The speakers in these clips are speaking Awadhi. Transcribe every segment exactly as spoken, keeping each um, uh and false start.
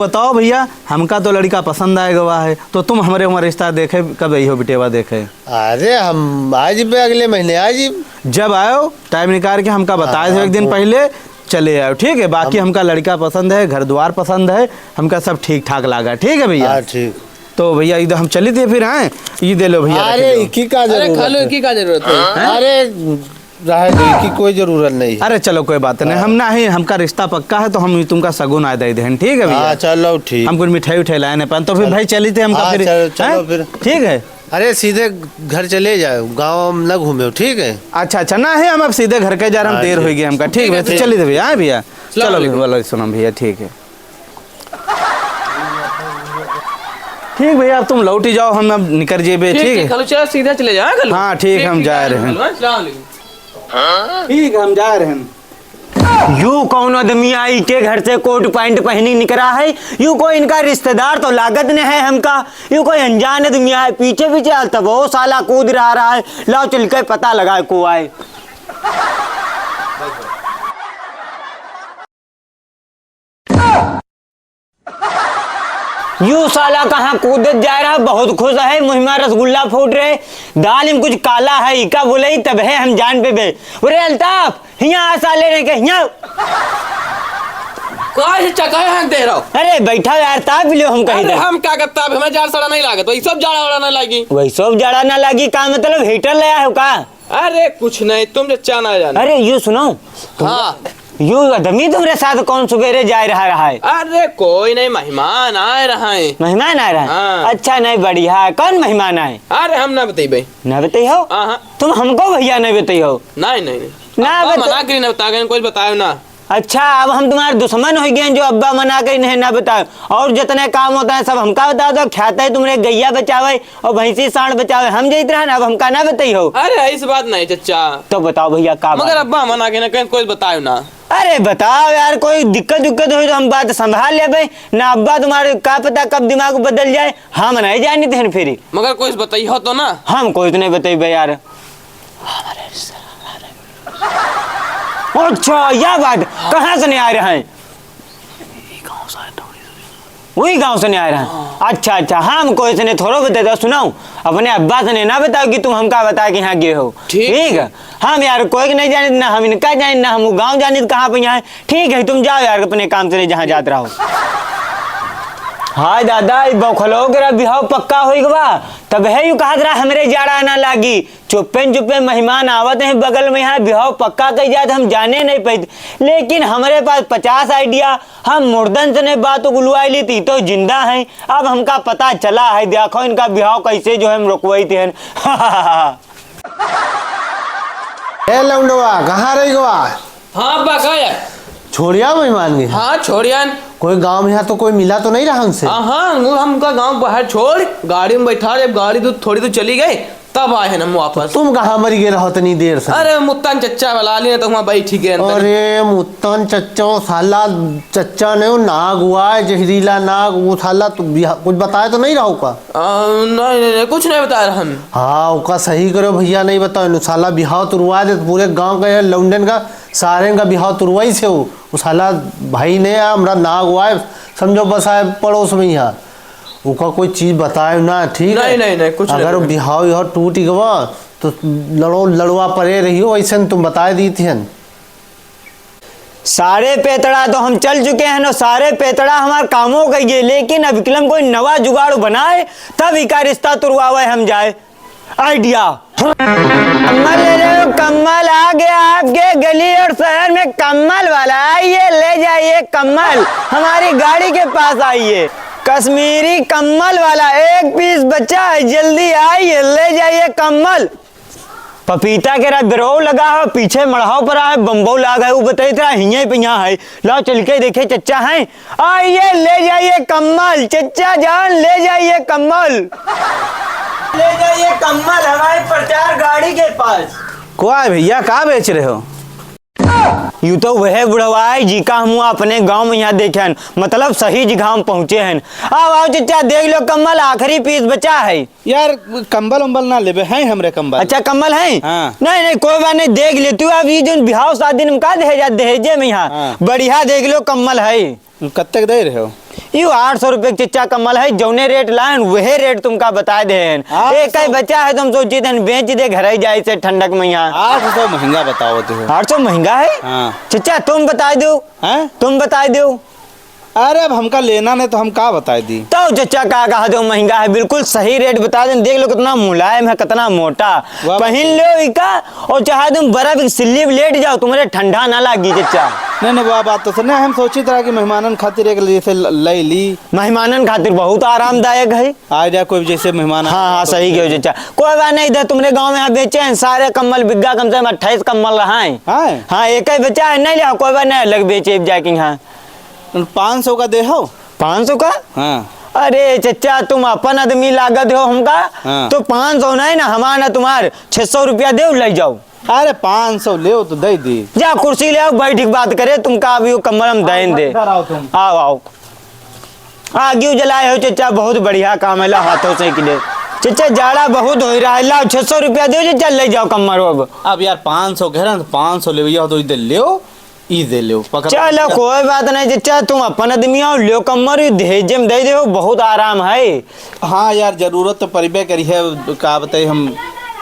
बताओ भइया, हमका तो लड़िका पसंद आए गवा है, तो तुम हमरे हुआँ रिश्ता देखे कब अइहो बिटेवा देखे? अरे हम आ जिबे, अगले महीने आ जिब। जब आयो time निकाल के हमका बताए हाँ, देहो एक दिन पहिले, चले आयो, ठीक है? बाकी हम हमका लड़िका पसंद है, घर द्वार पसंद है, हमका सब ठीक ठाक लागा, ठीक है भइया? हाँ, ठीक। तो भइया इधर हम चली थे फिर, हैं? ये दे लो भइया, अरे रख लो। इकी का अरे जरूरत खा लो, है? इकी का जरूरत है? हैं? अरे रहे दे, इकी कोई जरूरत नहीं है। अरे चलो कोई बात नहीं, हाँ। हम ना ही, हमका रिश्ता पक्का है तो हम तुमका सगुन आए दे देहन, ठीक है भइया? हाँ चलो ठीक। हम कुछ मिठाई उठाई लाए नहीं पान, तो फिर हाँ। भाई चली थे हमका हाँ, फिर, चलो, चलो हैं? फिर। ठीक है। अरे सीधे घर चले जाओ, गाँव में न घूमे, ठीक है? अच्छा अच्छा, ना है, हम अब सीधे घर के जा रहे हम, हाँ, देर ठीक। हो गई हमका, ठीक ठीक है है, तो ठीक। चली थे भइया, हाँ भइया? चलो चलो भइया, भइया। बोलो सुनो भइया, ठीक है। ठीक भइया, अब तुम लौटी जाओ, हम अब निकर जेबे, ठीक, ठीक ठीक, है? खलू, चल, सीधा चले जा, खलू। हाँ, ठीक, ठीक, हम ठीक, जा रहे हैं। खलू, हाँ, सलाम अलैकुम। ठीक, हम जा रहे हैं। यू कौन आदमी आई के घर से कोट पैंट पहनी निकरा है? यू कोई इनका रिश्तेदार तो लागत नहीं है हमका। यू कोई अनजान आदमी आए, पीछे पीछे आल तब वो साला कूद रहा रहा है। लाओ चल के पता लगाए को आए। यू साला कहाँ कूदत जा रहा, बहुत खुश है, मुँह मा रसगुल्ला फूट रहे, दाल में कुछ काला है, इका बोले तब है हम जान पे बे। अरे अल्ताफ, हियाँ आ साले ने के, हियाँ। काहे चकाए हैं दे रहो? अरे बैठा यार, ताप लियो हम कहीं अरे दे। हम क्या करता, अब हमें जाड़ सड़ा नहीं लागत, वही सब जाड़ा वाड़ा ना लागी। वही सब जाड़ा ना लागी, का मतलब हीटर ले आए हो का? अरे कुछ नहीं, तुम चच्चा ना जानो। अरे यू सुनो, तुम हाँ। यू आदमी तुम्हरे साथ कौन सुबेरे जाए रहा, रहा है? अरे कोई नहीं, मेहमान आए रहा है। मेहमान आए रहा है? हाँ। अच्छा नहीं, बढ़िया है। कौन मेहमान आए? अरे हम ना बतइबे। ना बतइहो? हाँ, हाँ। तुम हमको भइया नहीं बतइहो? नहीं, नहीं, नहीं। ना अब्बा बत- मना करी ना बता गए, कुछ बतायो ना। अच्छा, अब हम तुम्हारे दुश्मन होइ गए जो अब्बा मना करी नहीं ना बतायो। और जितने काम होता है सब हमका बता दो, ख्यात है तुम्हरे गइया बचावे और भैंसी साँड़ बचावे हम जइत रहन, अब हमका ना बतइहो। अरे, ऐसी बात नहीं, चच्चा। तो बताओ भइया, का बात मगर है? अब्बा मना के ना कहीं, कोई बतायो ना। अरे, बताओ यार, कोई दिक्कत उक्कत होई तो हम बात संभाल लेबे ना। अब्बा तुम्हारे का पता कब दिमाग बदल जाए, हम नहीं जानित हन फिर। मगर कोई बतइहो तो ना। हम कोई तो नहीं बतइबे यार। अच्छा, या बात, कहाँ से नहीं आए रहे हैं? वही गाँव से नहीं आए रहे हैं। हाँ। अच्छा, अच्छा, हम कोई से नहीं थोड़ो बताए, तो सुनाओ, अपने अब्बा से नहीं ना बताओ कि तुम हमका बताए कि यहाँ गए हो। ठीक। ठीक है, हम यार कोई के नहीं जानित, ना हम इनका जानित, ना हम वो गाँव जानित कहाँ पे यहाँ है। ठीक है, तुम जाओ यार अपने काम से नहीं जहाँ जात रहो। हाय दादा, ई बौखलो के रहा बिहाव पक्का होई गवा, तब है यू कहत रहा हमरे जाड़ा ना लागी। चुप्पे न चुप्पे मेहमान आवत हैं बगल में, यहाँ बिहाव पक्का कई जात, हम जाने नहीं पाइत। लेकिन हमरे पास पचास idea, हम मुर्दन से ने बात उगलवाई ली थी, तो जिंदा हैं। अब हमका पता चला है, देखो इनका बिहाव कैसे जो है हम रुकवाई थे हैं। ए लौंडवा, कहाँ रही गवा? हाँ, अब्बा, का है? छोड़िया मेहमान के? हाँ, छोड़िया न। कोई गाँव में यहाँ तो कोई मिला तो नहीं रहा उनसे? हाँ, हाँ, वो हमका गाँव बाहर छोड़, गाड़ी में बैठा, जब गाड़ी दू-, थोड़ी दूर चली गई, तब आए हैं हम वापस। तुम कहाँ मरी गए रहो इतनी देर से? अरे, मुत्तन चच्चा बुला लिए तो वहाँ बैठी गए अंदर। अरे, मुत्तन चच्चा, साला चच्चा ने वो नाग हुआ है, जहरीला नाग, वो साला तो बिहा-, कुछ बताए तो नहीं रहो का? आ, नहीं, नहीं, नहीं, कुछ नहीं बताए रहन। हाँ, ओका सही करो भइया, नहीं बताओ, नु साला बिहाव तुरवा दे, पूरे गाँव के लौंडन का, सारे का बिहाव तुरवाई से हो। उ साला भाई ने हमरा नाग वाय समझो बसाए पड़ोस में यहाँ। ओका कोई चीज बताए ना, ठीक है? नहीं, नहीं, नहीं, कुछ नहीं अगर बताए। बिहाव यहाँ टूट गवा, तो लड़ो, लड़वा परे रहियो, ऐसे न तुम बताए दी थी हन। सारे पेतड़ा तो हम चल चुके हैं और सारे पेतड़ा हमार कामो कइगे, लेकिन अब विकलम कोई नवा जुगाड़ बनाए, तब इका रिश्ता तुरवावे हम जाए। Idea। कम्मल ले जाओ, कम्मल आ गया आपके गली और शहर में कम्मल वाला। आइए, ले जाइए कम्मल, हमारी गाड़ी के पास आइए। कश्मीरी कम्मल वाला एक piece बचा है, जल्दी आइए, ले जाइए कम्मल। पपीता के रहा बिरौ लगा है, पीछे मड़हाव पर है, बम्बौ लाग है, वो बताइत रहा हियाँ पे यहाँ है। लाओ चल के देखे चच्चा हैं, आइए, ले जाइए कम्मल, चच्चा जान, ले जाइए कम्मल। ले जाइए कम्मल हमारे प्रचार गाड़ी के पास। को है भइया, का बेच रहे हो? यू तो वह बुढ़वा है, जी का हम अपने गाँव में यहाँ देखे हन, मतलब सही जगह हम पहुँचे हन। आओ, आओ चच्चा, देख लो कम्मल, आखिरी piece बचा है। यार, कम्बल उम्बल ना लेबे, हैं हमरे कम्बल। अच्छा, कम्बल है? हाँ। नहीं, नहीं, कोई बात नहीं, देख ले तू। अब ये जोन बिहाव शादी में का दहेजा, दहेजे में यहाँ। हाँ। बढ़िया देख लो, कम्बल है। कत्ते के दे रहे हो? यू आठ सौ रुपये के चच्चा कम्मल है, जौने रेट लायन वहे रेट तुमका बताए देहेन। आठ सौ? एक ही बच्चा है, तुम सोची देन बेच दे घर ही जाए से ठंडक में यहाँ। आठ सौ महंगा बतावत हो। आठ सौ महंगा है? हाँ। चच्चा तुम बताए दो। हैं? तुम बताए दो। अरे अब हमका लेना नहीं तो हम का बताए दी? तो चच्चा का कहा दो महंगा है, बिल्कुल सही रेट बता देन। देख लो कितना मुलायम है, कितना मोटा। वाह। पहन लो इका और चाहे तुम बर्फ की सिल्ली पे लेट जाओ, तुम्हारे ठंडा ना लागी चच्चा। नहीं, नहीं, वह बात तो सर, नहीं, हम सोचित रहा कि मेहमानन खातिर एक जैसे ल-, ले ली। मेहमानन खातिर बहुत आरामदायक है। आ जा कोई जैसे मेहमान आ हाँ, हाँ, तो सही कहो चच्चा। कोई बात नहीं, इधर तुम्हारे गाँव में यहाँ बेचे हैं, सारे कम्मल बिक गा, कम से कम अट्ठाईस कम्मल रहा है। हाँ? हाँ, एक ही बच्चा है, नहीं लिया, कोई बात नहीं, अलग बेचे जाके यहाँ। पाँच सौ का दे हो? पाँच सौ का? हाँ। अरे चच्चा, तुम अपन आदमी लागत हो हमका, हाँ। तो पाँच सौ नहीं ना हमार ना तुम्हार, छह सौ रुपया दे, ले जाओ। अरे पाँच सौ ले तो दे दी। जा कुर्सी ले आओ, बैठ के बात करे, तुमका अभी वो कमर में देन दे। इधर आओ तुम। आओ, आओ। आगियो जलाए हो चच्चा, बहुत बढ़िया काम है, ला हाथों से के ले। चच्चा जाड़ा बहुत हो रहा है, लाओ छह सौ रुपया दे चच्चा, ले जाओ कमर अब। अब यार पाँच सौ कह रहे हैं, तो पाँच सौ ले भैया, तो इधर ले, ई दे लो, पकड़। चलो, कोई बात नहीं, चच्चा, तुम अपन आदमी हो, लो कम्मर, ई दहेजे में दे दो, बहुत आराम है। हाँ यार, जरूरत तो पड़बे करी है, का बताई हम,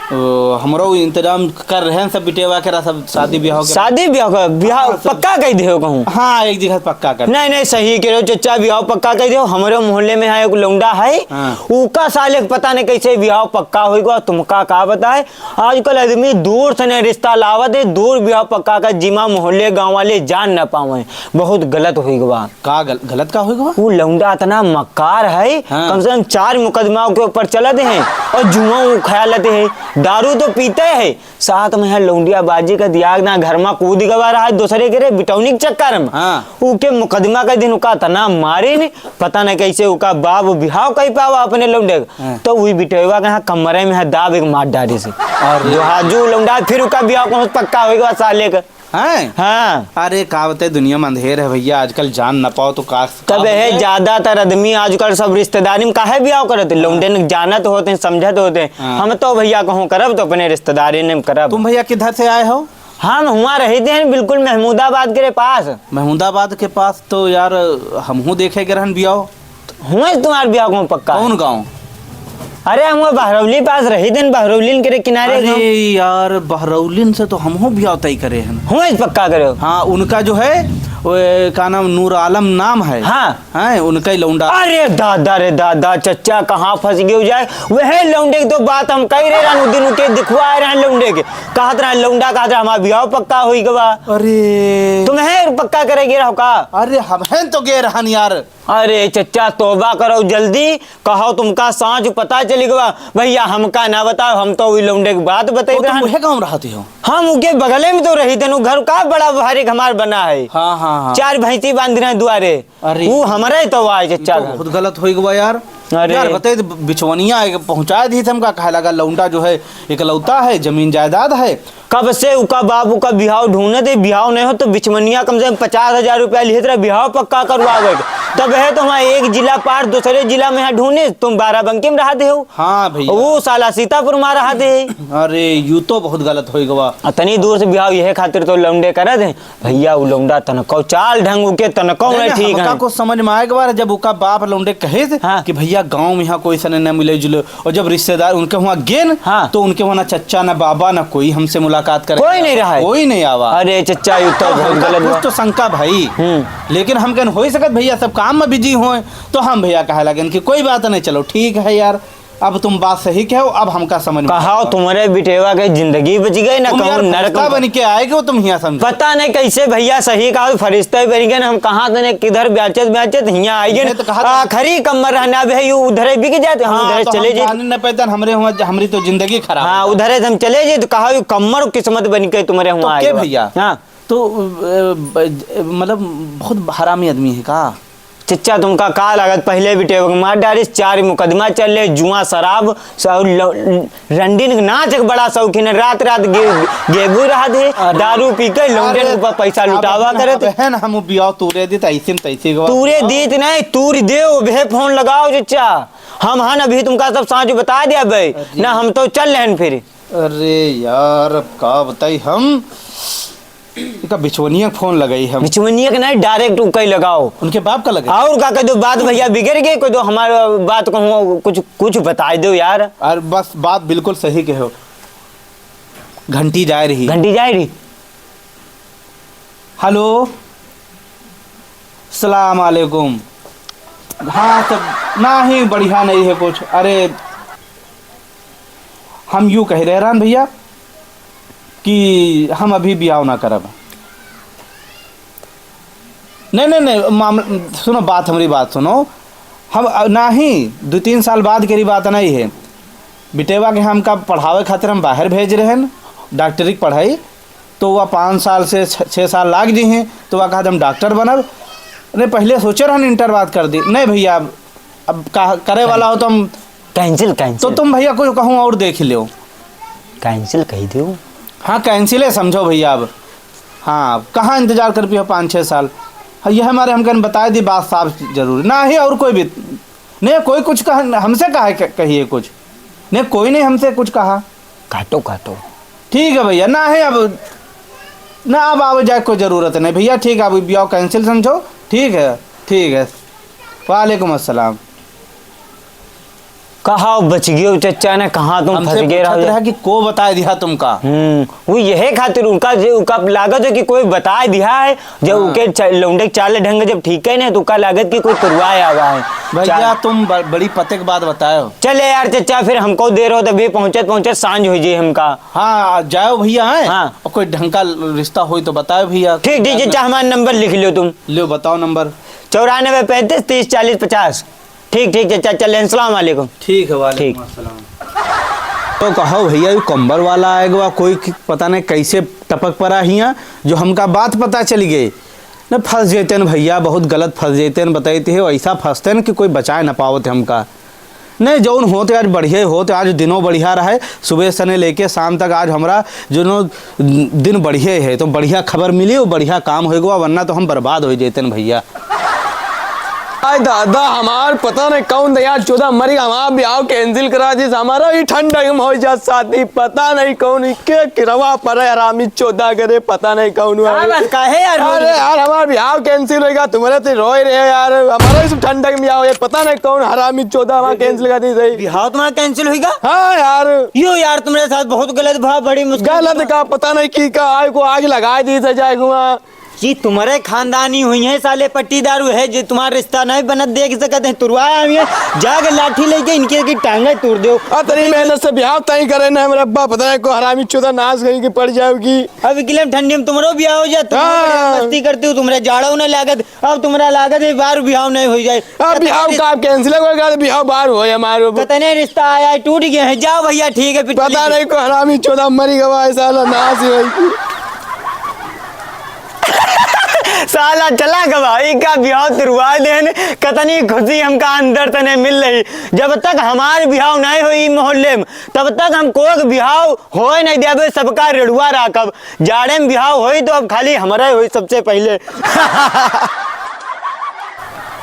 अ, हमरो इंतजाम कर रहे हैं सब बिटेवा के, सब शादी ब्याह के। शादी ब्याह का, ब्याह हाँ, सब। पक्का कह दे हो कहूँ। हाँ, एक जगह पक्का कर। नहीं, नहीं, सही कह रहे हो, चच्चा, ब्याह पक्का कह दे हो। हमारे मोहल्ले में है एक लौंडा है, हाँ। उका साले के पता नहीं कैसे ब्याह पक्का होई गवा, तुमका का बताए, आजकल आदमी दूर से नहीं रिश्ता लावत है, दूर ब्याह पक्का का जिमा मोहल्ले गाँव वाले जान न पावे। बहुत गलत होई गवा। का गल-, गलत का होई गवा? वो लौंडा इतना मक्कार है, हाँ। कम से कम चार मुकदमा के ऊपर चलत हैं और जुआ वो खा लेते हैं, दारू तो पीते हैं, साथ में है लौंडिया बाजी का दियाग ना घर में कूद गवा रहा है दूसरे के रे बिटौनी के चक्कर में। हाँ। उके मुकदमा के दिन उका इतना मारे नहीं, पता नहीं कैसे उका बाप बिहाव कई पावा अपने लौंडे के। हाँ। तो वही बिटेवा के यहाँ कमरे में है दाब एक मार डारी से। अरे। जो हाजू लौंडा फिर उका बिहाव कौन पक्का होई गवा साले का। हैं? हाँ। अरे का बताई, दुनिया में अंधेर है भैया, आजकल जान न पाओ तो का, तब का है बताई? ज्यादातर आदमी आजकल सब रिश्तेदारी में काहे बिहाव करत हैं? हाँ। लौंडे न जानत होते हैं, समझत होते हैं। हाँ। हम तो भैया कहूँ करब तो अपने रिश्तेदारी में करब। तुम भैया किधर से आए हो? हम हुआँ रहते हैं बिल्कुल महमूदाबाद के पास। महमूदाबाद के पास तो यार हमहूँ देखे के रहन बियाह। हुआँ तुम्हार बियाह कौन पक्का है? कौन गाँव? अरे हम वो बहरौली पास रही दिन, बहरौलिन के रे किनारे अरे गाँव। यार, बहरौलिन से तो हमहूँ बियाह तय करे हैं। हुआँ पक्का करे हो? हाँ, उनका जो है, वो, का नाम, नूर आलम नाम है। हाँ। हैं, उनका ही लौंडा। अरे दादा रे दादा, चच्चा कहाँ फंस गयो जाए? वह लौंडे की तो बात हम कह रहे रहन, उ दिन उके दिखवाए रहन लौंडे के। कहत रहन लौंडा, कहत रहन हमार बियाह पक्का होई गवा। अरे। तुम्हें पक्का करे गे रहो का? अरे हम हैं तो गे रहन यार। अरे चच्चा तौबा करो जल्दी, कहो तुमका साँच पता चली गवा। भैया हमका ना बताओ, हम तो वही लौंडे की बात बताई वो तो रहन। उहे गाँव रहते हो? हम उके बगले में तो रही थे, उ घर का बड़ा भारी हमार बना है। हाँ, हाँ, हाँ। चार भैंसी बांध रहे दुआरे। अरे। वो हमारे ही तो आए ये चच्चा तो घर। बहुत गलत होई गवा यार। अरे। यार बताई तो बिचवनिया आए पहुँचा दी थे हमका, कहे लगा लौंडा जो है इकलौता है, जमीन जायदाद है। कब से उका बाप उका बिहाव ढूंढत है, बिहाव नहीं हो तो बिचवनिया कम से कम पचास हजार रुपया लिहत रहे बिहाव पक्का करवावे के। तब है तो वहाँ एक जिला पार दूसरे जिला में यहाँ ढूंढे, तुम बाराबंकी में रहते हो। हाँ भैया। वो साला सीतापुर में रहते हैं। अरे यू तो बहुत गलत होई गवा। अतनी दूर से बिहाव यह खातिर तो लौंडे करत हैं। भैया, उ लौंडा तनको चाल ढंग उके तनको नहीं, नहीं, नहीं, ठीक हमका है। कुछ समझ में आए के बाद जब उका बाप लौंडे कहे थे हाँ। कि भैया, गाँव में यहाँ कोई सने न मिले जुले, और जब रिश्तेदार उनके वहाँ गेन, हाँ। तो उनके वहाँ ना चच्चा, ना बाबा, ना कोई हमसे मुलाकात करे कोई नहीं रहा है। कोई नहीं आवा। अरे चच्चा, ये तो बहुत हाँ, गलत कुछ बात। तो शंका भाई। हम्म। लेकिन हम कहन हो ही सकत भैया, सब काम में बिजी होए, तो हम भैया कहे लगन कि कोई बात नहीं, चलो ठीक है यार। अब तुम बात सही कहो, अब हमका समझ में कहा आया। तुम्हारे बिटेवा के जिंदगी बच गई ना, तुम कहूँ यार नरक फरिश्ता में। बन के आए कि वो तुम हियाँ समझो। पता नहीं कैसे भैया सही कहा, फरिश्ते बन गए ना, हम कहाँ से ने किधर ब्याचत ब्याचत हियाँ आए गए ये तो कहा था। आखिरी कमर रहना भी है, यू उधरे बिक जाते, हम हाँ, उधरे तो चले हम जाते। जाने न पैदन, हमरे हुआ, हमरी तो जिंदगी खराब हाँ, हो गई। उधरे से हम चले जाए तो कहा, यू कमर किस्मत बन के तुम्हारे तो हुआ के आए भैया? हाँ। तो, अ, ब-, मतलब बहुत हरामी आदमी है का? चच्चा, तुमका का लागत? पहिले बिटेवा के मार डारिस, चार मुकदमा चल रहे, जुआ, शराब, स-, और ल-, रंडीन के नाच के बड़ा शौकीन है। रात रात गे-, गेबू रहत है, अरे, दारू पी के लौंडे अरे, के ऊपर पैसा अब लुटावा हम, करत। अब है ना, हम बियाह तूरे दी, तैसे में तैसे गवा। तूरे दीत नहीं, तूर दे, उबे फोन लगाओ चच्चा। हम हन अभी तुमका सब साँच बता दे अबे। अरे। ना हम तो चल रहन फिर। अरे यार, अब का बताई हम? इका बिचवनिया के फोन लगाई हम। बिचवनिया के नहीं, direct उका ही लगाओ। उनके बाप का लगाई? और का कह दो, बात भैया बिगड़ गए, कह दो हमार बात कहूँ, कुछ, कुछ बताइ दो यार। और बस बात बिल्कुल सही कहो, घंटी जाए रही। घंटी जाए रही। हेलो, सलाम अलैकुम। हाँ, सब नाही, बढ़िया नहीं है कुछ। अरे, हम यूँ कह रहे रहन भैया कि हम अभी बियाह ना करब। नहीं, नहीं, नहीं, मामला सुनो, बात, हमारी बात सुनो। हम, अ, नाही, दो तीन साल बाद के बात नहीं है। बिटेवा के हमका पढ़ावे खातिर हम बाहर भेज रहे हैं, डॉक्टरी के पढ़ाई। तो वह पाँच साल से छ-, छः साल लाग जी हैं, तो वह कहत हम डॉक्टर बनब। नहीं, पहले सोचे रहन इंटर बाद कर दी। नहीं भैया, अब, अब का करे वाला हो तो हम cancel, cancel। तो तुम भैया कुछ कहूँ और देख लियो। Cancel कही दो। हाँ, cancel है, समझो भैया अब। हाँ, अब कहाँ इंतजार कर पियो पाँच छः साल? हाँ, यह हमारे हमकन बताए दी बात साफ जरूरी। नाही, और कोई भी, नहीं, कोई कुछ कह, हमसे कहा है, कहिए कुछ। नहीं, कोई नहीं हमसे कुछ कहा। काटो, काटो। ठीक है भैया, नाही अब, ना अब आवे जाए कोई जरूरत नहीं भैया, ठीक है, अब बियाह cancel समझो, ठीक है, ठीक है। वालेकुम अस्सलाम। कहाँ बच गयो चच्चा ने, कहाँ तुम हमसे फंस गए पूछत रहो? रहा कि को बताए दिया तुमका? हम्म, वो यही खातिर उनका जे, उनका लागत है कि कोई बताए दिया है, जब हाँ। उनके च-, लौंडे के चाल ढंग जब ठीक है ना, तो उनका लागत कि कोई तुरवाए आवा है। भैया, चाल- तुम ब-, बड़ी पते के बात बताए हो। चले यार चच्चा, फिर हमको देर हो, तभी पहुँचत पहुँचत सांझ हो जाए हमका। हाँ, जाओ भैया, हैं? हाँ। और कोई ढंग का रिश्ता होई तो बताओ भैया। ठीक, ठीक, चच्चा, हमारा नंबर लिख लो तुम। लो, बताओ नंबर। चौरानबे पैंतीस तीस चालीस पचास। ठीक, ठीक, चच्चा, चले, अस्सलाम वालेकुम। ठीक है, वालेकुम ठीक। अस्सलाम। तो कहो भैया, ये कंबर वाला आएगा, कोई कि-, पता नहीं कैसे टपक पड़ा हियाँ, जो हमका बात पता चल गई। न फंस जैतन भैया, बहुत गलत फंस जैतन, बताइते हो, ऐसा फंसतन कि कोई बचाए न पावत हमका। नहीं, जौन होत आज बढ़िया होत, आज दिनों बढ़िया रहे, सुबह से ने लेके शाम तक आज हमरा जो दिन बढ़िया है, तो बढ़िया खबर मिली और बढ़िया काम होएगा, वरना तो हम बर्बाद हो जैतन भैया। आय दादा, हमार पता नहीं कौन दया चोदा मरी, हमार बियाह cancel करा दिस, हमारा ही ठंड में हो जा शादी, पता नहीं कौन के किरवा पर है हरामी चोदा करे, पता नहीं कौन हुआ। हाँ, बस काहे यार, अरे यार, हमार बियाह cancel होइगा, तुम्हारे ते रोए रहे यार, हमारा ही सब ठंडक में आओ, ये पता नहीं कौन हरामी चोदा हमार cancel कर दी सही। बिहाव तुम्हारा cancel होइगा? हाँ यार। यो यार, तुम्हारे साथ बहुत गलत भाव, बड़ी मुश्किल। गलत का पता नहीं की का, आय को आग लगा दी सही जाए हुआ। जी, तुम्हारे खानदानी हुई है साले पट्टीदारू है, जो तुम्हारा रिश्ता नहीं बनत देख सकत है, तुरवाया हुई है, जाके लाठी लेके इनके की टांगे तोड़ दो। अतनी मेहनत से बिहाव तय करे ना, मेरा अब्बा पता नहीं को हरामी चोदा नाश कहीं की पड़ जाओगी। अब इकले ठंडी में तुम्हारो बिहाव हो जाए, तुम हाँ। बढ़िया मस्ती करते हो, तुम्हारे जाड़ा होने लागत, अब तुम्हारा लागत है बार बिहाव नहीं हो जाए। अब बिहाव का cancel होगा, बिहाव बार हो हमारो। कतने रिश्ता आया है, टूट गया है, जाओ भैया, ठीक है, फिर पता चलिए। नहीं को हरामी चोदा मरी गवा है साला, नाश ही होई। साला चला गवा, इका बिहाव तुरवा देन, कतनी खुशी हमका अंदर तने मिल रही। जब तक हमार बिहाव नहीं होई मोहल्ले में, तब तक हम कोक बिहाव होए नहीं देबे, सबका रेड़ुआ राखब। जाड़े में बिहाव होई तो अब खाली हमरे होई सबसे पहले।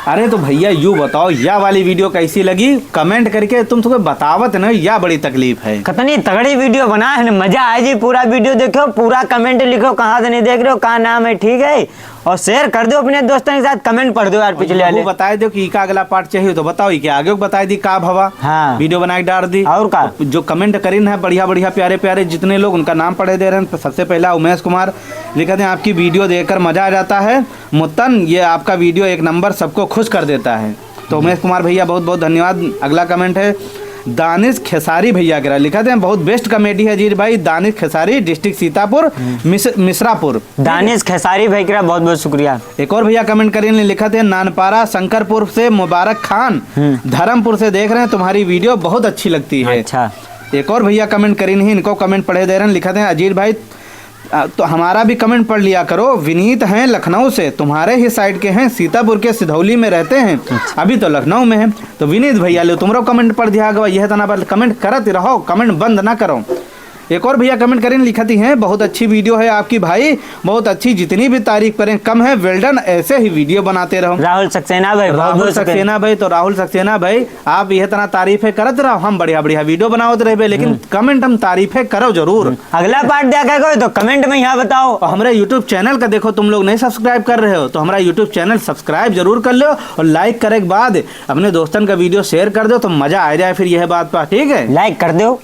अरे तो भैया, यू बताओ, या वाली video कैसी लगी? Comment करके तुम सबके बतावत न, या बड़ी तकलीफ है। कितनी तगड़ी video बनाए है न, मजा आए जी। पूरा video देखो, पूरा comment लिखो, कहाँ से नहीं देख रहे हो, का नाम है, ठीक है? और share कर दो अपने दोस्तों के साथ, comment पढ़ दो यार, पिछले और वाले। बताए दो कि इका अगला part चाहिए तो बताओ, इके आगे को बताए दी का भवा। हाँ। Video बना के डाल दी। और का? जो comment करीन है बढ़िया बढ़िया, प्यारे प्यारे जितने लोग, उनका नाम पढ़े दे रहे हैं। तो सबसे पहला उमेश कुमार लिखा थे, "आपकी video देखकर मजा आ जाता है मुत्तन, ये आपका video एक number, सबको खुश कर देता है।" तो उमेश कुमार भैया, बहुत बहुत धन्यवाद। अगला comment है दानिश खेसारी भैया के, लिखा थे, "बहुत best comedy है अजीज भाई।" दानिश खेसारी, district सीतापुर, हम्म। मिस-, मिश्रापुर। दानिश खेसारी भाई के बहुत बहुत शुक्रिया। एक और भैया comment करें, लिखा थे, "नानपारा शंकरपुर से मुबारक खान, हम्म। धर्मपुर से देख रहे हैं, तुम्हारी video बहुत अच्छी लगती है।" अच्छा। एक और भैया comment करें, इनको comment पढ़े दे रहे हैं, लिखा थे, "अजीज भाई, आ, तो हमारा भी comment पढ़ लिया करो, विनीत हैं लखनऊ से, तुम्हारे ही side के हैं, सीतापुर के सिधौली में रहते हैं, अच्छा। अभी तो लखनऊ में हैं।" तो विनीत भैया, लो तुम्हारा comment पढ़ दिया गवा, यह तना पर comment करत रहो, comment बंद ना करो। एक और भइया comment करें, लिखती हैं, "बहुत अच्छी video है आपकी भाई, बहुत अच्छी, जितनी भी तारीफ करें कम है, well done, ऐसे ही video बनाते रहो।" राहुल सक्सेना भाई, बहुत राहुल बहुत सक्सेना। सक्सेना भाई, तो राहुल सक्सेना भाई, आप यह तरह तारीफें करत रहो, हम बढ़िया बढ़िया video बनावत रहबे, लेकिन हम्म। Comment हम तारीफें करो जरूर। हम्म। अगला part देखा के होय तो comment में यहाँ बताओ। और हमरे YouTube channel का देखो तुम लोग नहीं subscribe कर रहे हो, तो हमारा YouTube channel subscribe जरूर कर लो और like करे के बाद अपने दोस्तन का video share कर दो, तो मजा आ जाए फिर यह बात पर, ठीक है? Like कर दो।